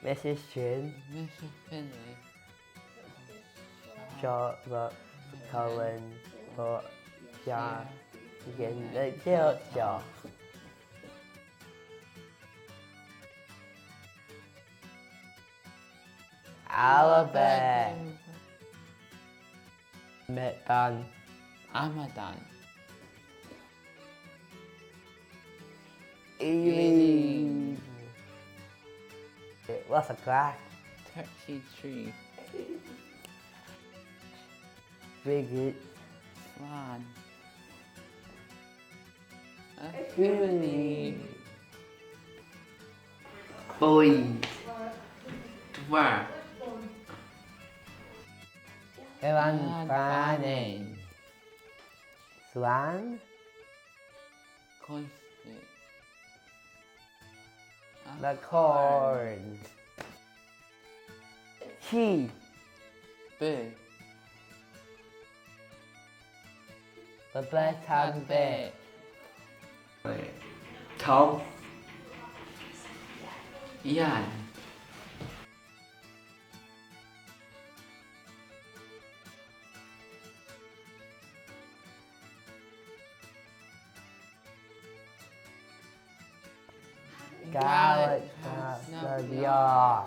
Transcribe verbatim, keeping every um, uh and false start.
Missus June. Missus Finlay. Seo Loch Cuilinn, Loch Seann, Gin na Gilteach. Alba. Amadan. Amadan. Ely. What's a crack? Turkey tree. Frigate. Swan. A chimney. Boy. Dwarf. Elan Fanning. Swan. Coiste. An corn. Tì. Bù. Babette an Beag. Tom. Iain. Gàidhlig às na beò.